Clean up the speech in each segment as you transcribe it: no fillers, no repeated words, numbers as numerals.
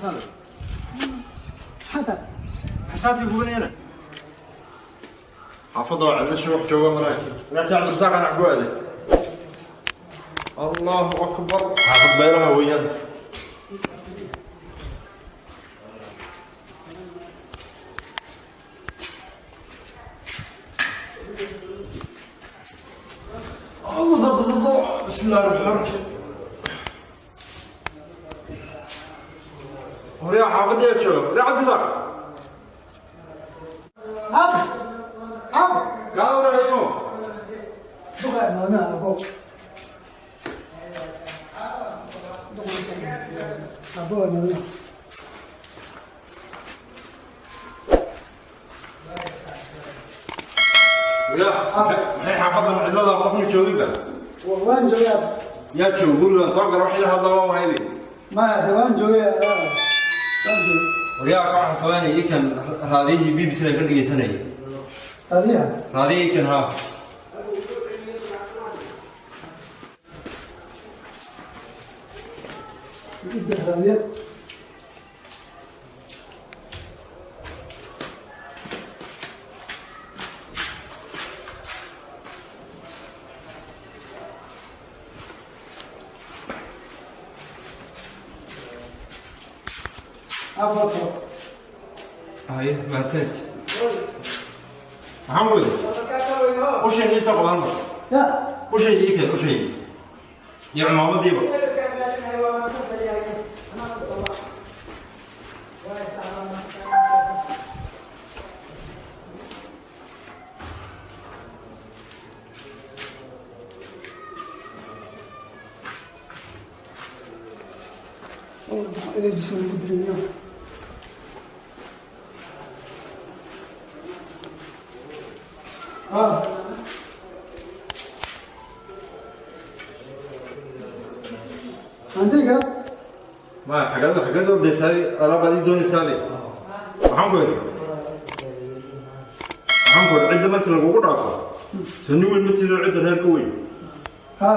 Saadir. Maxaa Xasaadkii gubanayana. Xaafadda waa cidlo shuruux jooga maraya. Laakiin Cabdirasaaq aan wax ku aaday. Allahu akbar. Xaafad baylaha weeyaan. الله الله الله، بسم الله الرحمن الرحيم. Waryaa, xaafadda yaa jooga? Waryaa Cabdirasaaq. Ab ab. Kaa waraymo. Duqa imaanaha abo. Abo imaanaha. Waryaa, maxay xaafadan cidlada qofna jooginba? Waan joogay ab. Yaa jooga gurigan? Soo gala, wax ila hadla waan waaybe. Maya, de waan joogay, waan joogay. Waryaa, ka waxaan samaynaya ikan raadiyihii BBC ka dhegeysanayay. Adiga. Raadiyihii ikan haa. Raadiya. Abo. Haye, mahadsanid. Maxaan ku idhi? Ushayga ii soo qaban mar. Ya. Ushayga ii keen, ushayga. Iyo cimaamadiiba. Adeegiisa lagu dirimiyo. Ah. Antiga. Ma xagada ordaysaay, alaabaad ii doonaysaale. Maxaan ku idhi? Maxaan ku idhi? Cidda markii lagugu dhaafo, soo nin weyn matiido cidda reer ka weyn. Ha.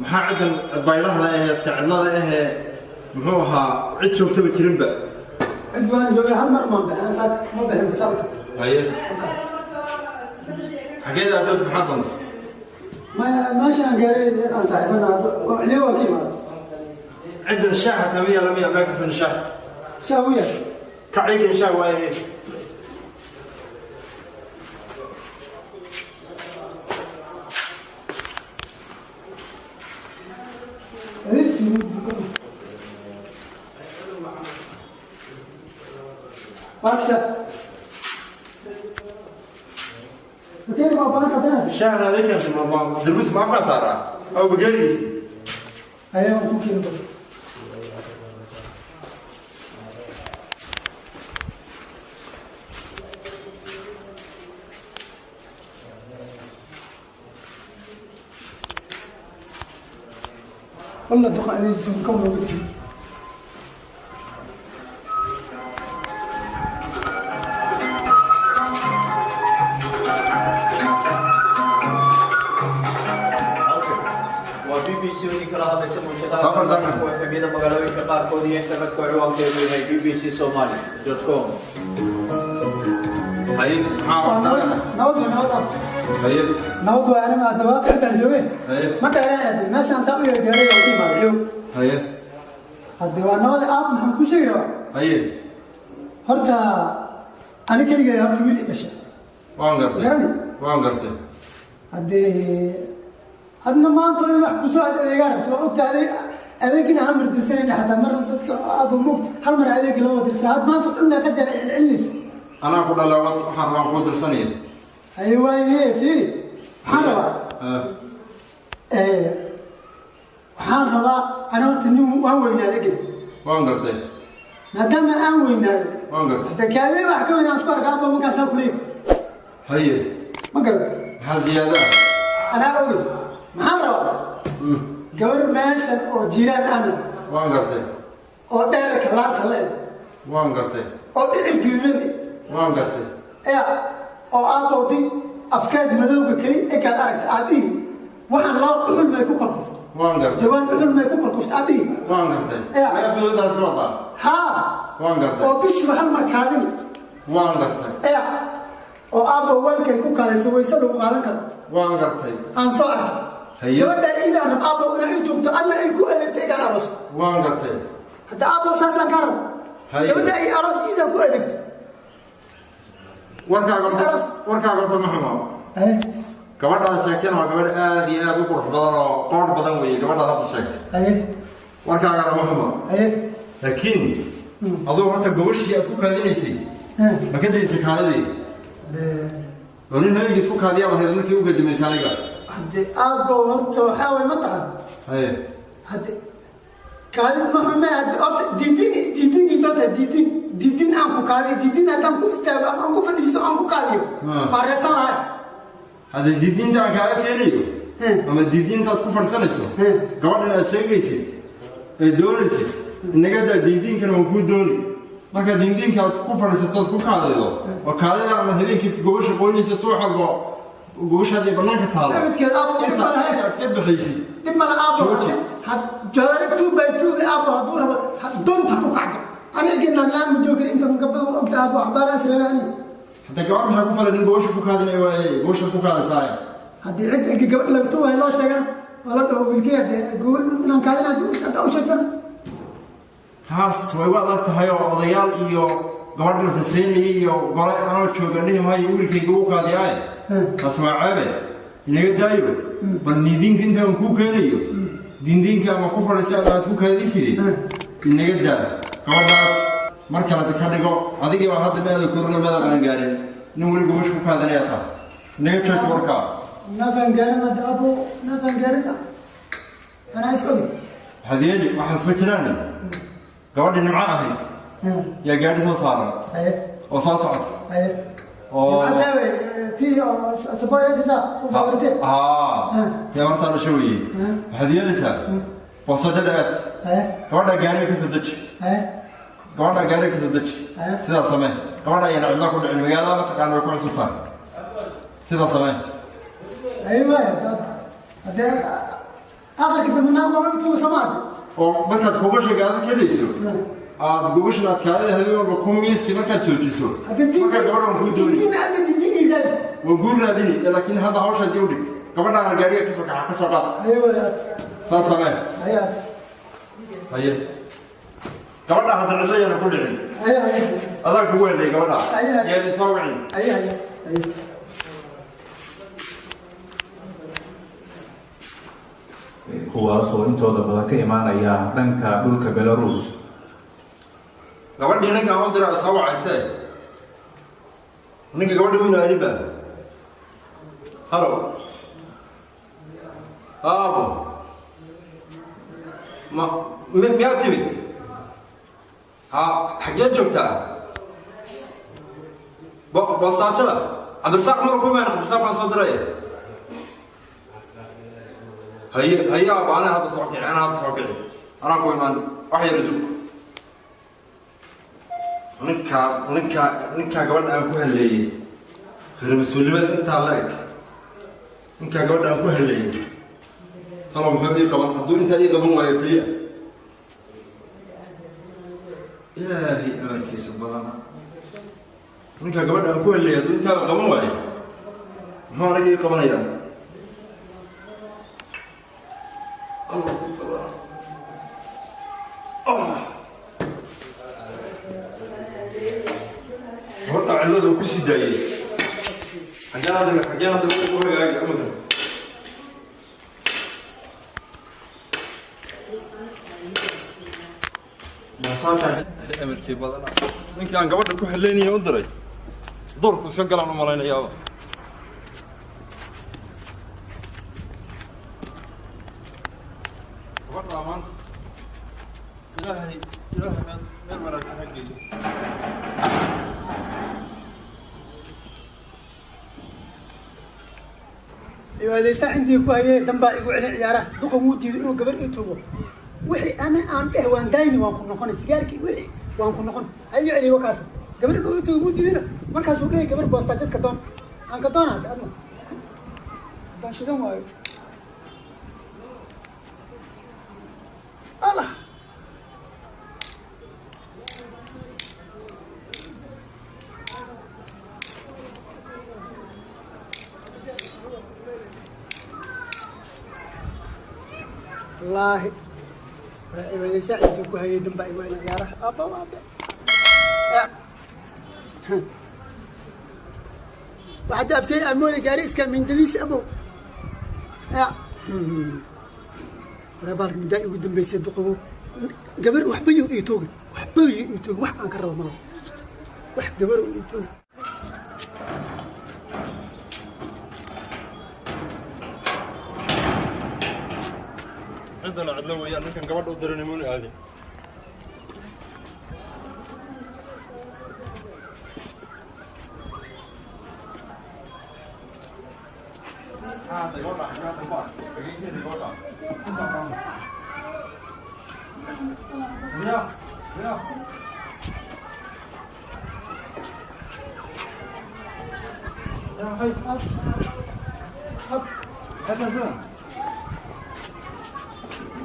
Maxaa ciddan baylahda ahee iska cidlada ahee, muxuu ahaa, cid joogtaba jirinba? Cid waan joogay, hal mar maan bixin, saak ma bixin basalka. Haye, xageeda adood maxaa doonta? Ma meeshaan gaaray aan saaxiibana liyo waa ka imaada. Ciddan shaaxa kama yaala miya meel kasan shaah? Shaah u yar. Kacaykan shaah waaye. Adeegsi lagu dirimiyo. Waa shaah. Bakeeri baa baahan hadana. Shaahna adeekan ma darbis ma afka saaraa aw bageerigiisa? Ayaa waan ku keeni badan. والله duqa adeegsi ka wada. Waa BBC oo idinkala hadlaysa muujadaha Safar Zaka. kuwa FM-yada magaalooyinka qaarkood iyo internetka ciwaankeedu yahay bbcsomali.com. Haye, maxaa wax dara? Nabad waa nabad. Haye. Nabad waa anima haddaba intaan joogay. Haye. Ma dheereen aadin meeshaan saa u yar gaaray oo ku imaaday. Haye. Hadde waa nabad aab, maxaan ku sheegi rabaa? Haye. Horta ani keligay horta wiil i dhashay. Waan gartay. Garani. Waan gartay. Haddee adna maanta in wax kusoo adeegaa rabto waa ogtahay, adeegina hal mar dirsanayna, xataa mar dadka aad moogta hal mar adeegi loo dirsa, had maanta dhan meeqa jeer celcelinaysa. Anaa ku dhalaa, waxaan rabaan kuu dirsanaya. Haye, waaye fiiri, waxaan rabaa waxaan rabaa ani horta nin waan weynaaday geb. Waan gartay. Maadaama aan weynaaday. Waan gartay. Hadda kaadee wax ka weyn aan isku arkaa aba markaasaa kuleey. Haye. Ma garat? Maxaa ziyaada ah? Anaa ogey, maxaan rabaa gabar meeshan oo jiiraan ahna. Waan gartay. Oo dheerarka laabta la eg. Waan gartay. Oo dhici gududan. Waan gartay. Ya oo aabowdi afkeed madowga keli ekaad aragta aad dhihi waxaan loo dhuxul may ku korkufto. Waan gartay. Jawaan dhuxul may ku korkufto aad dhihi. Waan gartay. Ya. Meel fududaad ku wadaa. Haa. Waan gartay. Oo bishiiba hal mar kaadini. Waan gartay. Ee oo aabbo weelkay ku kaadayso wayse lagu qaadan karo. Waan gartay. Aan soo arkay. Haye. Gabadha iidaan rab aabbo inaa ii joogto, adna ay ku adeegto igaan aroos. Waan gartay. Hadda aabbo saasaan kaa rab. Haye. Gabadha ay aroos iidaan ku adeegto. Warkaaga horta, warkaaga horta ma xumo. Haye. Gabadhaad sheegtayna waa gabadh aad iyo aad u qurux badan oo qoor badan weeye gabadhaad hadda sheegtay. Haye. Warkaagana ma xumo. Haye. Laakiin aduu horta gogashii aad ku kaadinaysay ma ka daysay kaadidii? Oo nin habeenkii isku kaadiyaa lahayd markii u gadimaysay aniga. Hadde aabbo horta waxaa waye ma taqaan. Haye. Hadde kaadi ma xume, hadde horta diidin diidin doonta diidin diidin aan ku kaadiyo, diidin haddaan ku istaago ama aan ku fadhiisto aan ku kaadiyo, baan reesan lahay. Hadda diidinta aan kaaga keenayo ama diidintaad ku fadhisanayso gabadhan aad sheegaysid ee doonaysid inaga daa, diidiinkana waan kuu dooni. Marka diindiinka aad ku fadhiisatood ku kaadido oo kaadida aad habeenkii gogosha qoynaysa, subax walba gogoshaad ay bannaanka taalo. Abidkeed aabbo dhib inta ma lahayn. aad ka bixaysid. Dhib male aabbo. Jooji. Had joodari 2 by 2 aabbo hadduu rabo doonta ku kacdo, aniga inaan laan ma joogin inta gabadha ogta aabbo waxbaaraan siraba aniga. Hadda gabadh maxaa ku falay nin gogosha ku kaadinaya waaye gogoshaad ku kaadaysaa? Haddii cid egi gabadh laga tuwayo loo sheegana waa la dhaho wiilkey haddee gogol inaan kaadin haddii haddaa u sheegtana. Taas way u adag tahay oo odayaal iyo gabadh la saseynayay iyo gole anoo jooga dhihi maayo wiilkayga u kaadiyaaye. Taas waa ceebe, inaga daayo. Bal diindiinka intaan kuu keenayo, diindiinka ama ku fadhiisa ama aad ku kaadiside, inaga daa gabadhaas. Mar kale ka dhigo adigii baa hadda meeda korona meeda aan gaarin nin weli gogosha ku kaadinaya taa. Inaga jooji warkaa. Nafaan gaarin hadda aabbo, nafaan gaarin, anaa is ogi. Waxaad yeeli, waxaas ma jiraan. Gabadhii Nimco ahayd yaa gaadhi soo saaran oo soo socota oo tii oo haa, dee hortaa dhasho weye. Waxaad yeelaysaa boosajada aad gabadha gaariga kasoo deji, gabadha gaariga kasoo deji. Sidaa samee, gabadha ayaan cidla ku dhicin magaalada, mataqaana way ku cusubtaa. Sidaa samee. Hadee aqalka dambe naag waa intuu samaad. Oo markaad gogasha gaadi kelayso aad gogashan aad kaadida habeen walba ku miisi markaad joojiso, markaa gabadha waan kuu dooni. Diin adna diin ilaali. Waan kuu raadini, laakiin hadda hawshaa dib u dhig. Gabadhaana gaariga kasoo kaxa, kasoo qaad. Saas samee. Haye, gabadha hadda cidlo yana ku dhicin. Adaa kugu helay gabadha. Yaan isoo wicin. Haye. Kuwaas oo intooda badan ka imaanaya dhanka dhulka Belarus. Gabadhii ninkaan u dira soo wacaysee, ninka gabadha muna aadinba. Halo aabo, ma miyaa timid? Ha, xaggee joogtaa? Boostaajada Cabdirasaaq mara ku meen. Cabdirasaaq baan soo diray. Haye haye aabo, anaa hadda soo kici, anaa hadda soo kici, anaa ku imaan, wax yar isug. Ninkaa gabadha aan ku haleeyey khayr mas-uulnimada intaa la eg, ninkaa gabadha aan ku haleeyey talo muxuu ii qaban hadduu intaa ii qaban waayo keliya? Ilaahay amarkiisa badan. Ninkaa gabadha aan ku haleeyey hadduu intaa qaban waayo, muxuu aniga ii qabanayaa? Allah ku badan. Oh. Gabadha cillada uu ku sii daayey xaggeen hadda u hagaagi iminkan? Amarkii badana, ninkii aan gabadha ku haleynaya u diray doorku iska galaan u malaynayaaba. Gabadha maanta Ilaahay Ilaahay meel wanaagsan ha geeyo. Cibaadaysaa intii ku hayee dambaa igu celin ciyaaraha. Duqan wuu diiday inuu gabar ii tugo. Wixii ana aan dheh waan daayni, waan ku noqonay sigaarkii, wixii waan ku noqon, ha iga celiyo wakaas. Gabar inuu ii tugo wuu diidayna, markaasuu dhehey gabar boostaa jadka doon aan ka doona. Hadda adna haddaan shidan waayo Allah. Wallaahi waa cibaadaysaa intii ku hayay danbaa igu celin ciyaaraha. Aabba aabe waxaa afkey amooda gaari iska mindadiis abow. Ya waraa baalka muddaa igu dambeysay duqobo gabar waxba yo ii tooga, waxba yo ii tooga, wax aan ka rabo malaha, wax gabar ii tooga. Ciddana cidlo weeyaan, ninkan gabadha u diray nimuuna aadin.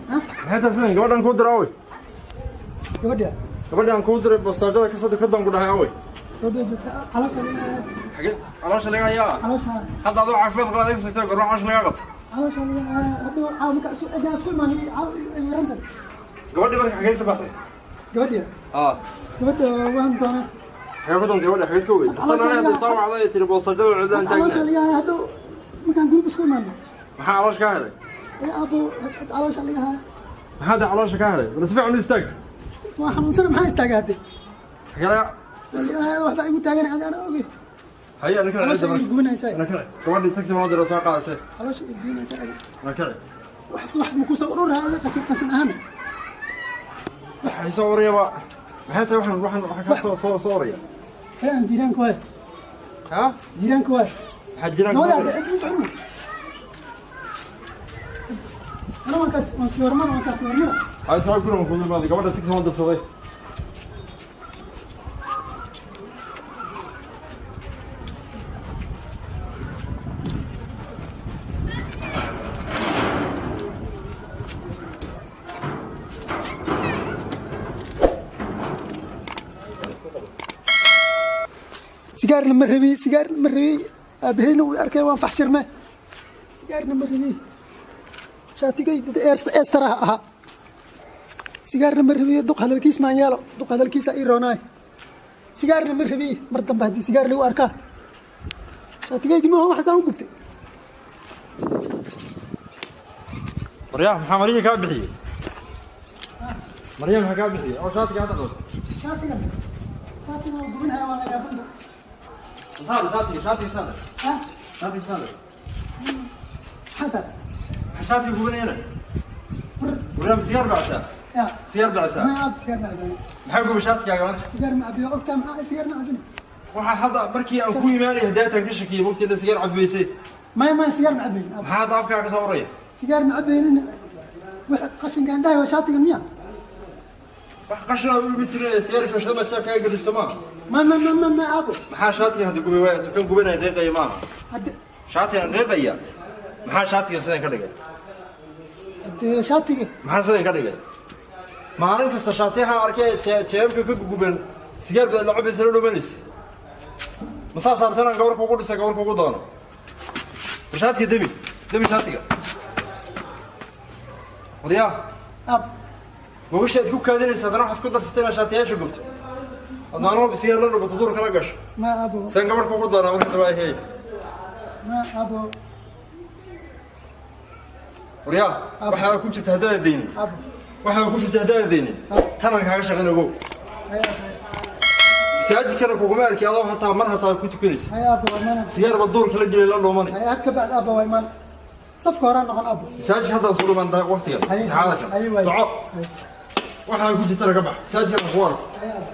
Maxay tahay gabadhan kuu diray awey? Gabadha? Gabadhan kuu diray bostaajada kasoo dekadan ku dhahay awey? Gabadha joogta caloosha. Xagee caloosha laga hayaa? Caloosha. Hadda adoo caafimaad qaba adeeg sugtay, gorma caloosha laga qabta? Caloosha laga hadhow caaw marka isu cidaan isku imaanay caaw yarantan. Gabadhii marka xageed ka baxday? Gabadha? Aa. Gabadha waan doonaa. Xagee ku doontay gabadha? Xageed ka weyd tan anay hadda soo wacday ay tiri bostaajada cidlaan caloosha taagna laga hayaa hadhow markaan gurub isku imaano. Maxaa caloosha ka helay? Ee aabo, caloosha laga hayaa. Maxaa hadda caloosha ka helay? Bal si fiican u istaag. Waa xanuunsana, maxaa istaaga hadde? Xagee laga waxbaa igu taagan adi ana ogey. Haya ana caloosha kaci. igu gubanaysaa. Ana kaci, gabadhii tagsi loo diro soo qaadasay. Caloosha igu gubanaysaa adi. Ana kaci. Wax ma kusoo ururaya adi qashin qashin ahaan? Waxay soo warayaba maxay tahay? Waxaan waxa ka soo waraya. Hee aan jiiraanka waay. Ha, jiiraanka waay. maxaa jiraan? Gabadha hadda cid ma socon. Ana waan kaas waan sii hormar, waan kaas hormar. Ay soo guriga ku imaaday gabadha tagsi loo dirsaday. Sigaarna ma rabi, sigaarna ma rabi. Aabaheyna wuu arkay, waan faxshirme. Sigaarna ma rabi, shaatigay eestaraha ahaa. Sigaarna ma rabi, duq hadalkiis maan yeelo, duq hadalkiisa ii roonaay. Sigaarna ma rabi, mar dambe haddii sigaar lagu arkaa shaatigaygi maho waxaasaan u gubtay. Waryaah, maxaa marihii kaa bixiyey? Maryaha maxaa kaa bixiyey oo shaatiga hadda qabto? Shaatigan, shaatigan waa gubinaya, waa la yaabanta. Saar shaatiga, shaatiga saar. Ha. Shaatiga saar. Maxaa tahay? Maxaa shaatiga gubanayana? Waryaah, sigaar bactaa? Ya. Sigaar bactaa? Ma aab, sigaar ma cabin. Maxaa gubay shaatigaaga maanta? Sigaar ma cabiyo, ogtaa maxaa sigaar ma cabin. Waxaa hadda markii aan ku imaanay hadaatan ka shakiyey waqtiina sigaar cabaysay. Maya, sigaar ma cabin. Maxaa hadda afkaaga ka soo waraya? Sigaar ma cabaynin, wax qashinkaan dhahay waa shaatigan miya? Wax qashinaa u iman jiray sigaarka shada ma kaaga geliso maaha. Ma aabo. Maxaa shaatiga hadda gubay? Waaya sukan gubanaya deeqaya maaha. Hadde shaatigan deeqaya, maxaa shaatiga sidan ka dhigay? Hadde shaatiga. Maxaa sidan ka dhigay? Maalin kasta shaatiyaha arkay jeebka ka guguban sigaar baad la cabaysa, la dhumanaysa. Masaa saartanaan gabar kugu dhisay, gabar kugu doono. Bal shaatiga demi, demi shaatiga. Wadayaa. Aab. Gogasha aad ku kaadinaysa haddana waxaad ku darsatay inaad shaatiyaasha gubto, aad maalin walba sigaar la dhubato, duur kala gasho. Ma aabo. Saan gabar kugu doonaa marka dambe ahey? Ma aabo. Waryaa, waxaa ku jirta haddaad deynin. Aabo. Waxaa ku jirta haddaad deynin, tanaan kaaga shaqayn ogow. Hay aabo. Masaajidkana kuguma arki adoo hataa mar hataa ku tukanaysa. Hay aabo, waa imaana. Sigaar ba duurka la gelay la dhuumanay. Hay had ka bacd aabo, waa imaan, safka horaan noqon aabo. Masaajidka haddaan soo dhumaan waqtigan Hay. saxaada kan. Hay waay. Soco. Hay. Waxaa ku jirtana ka bax, masaajidkana kugu arko. Hay aabo.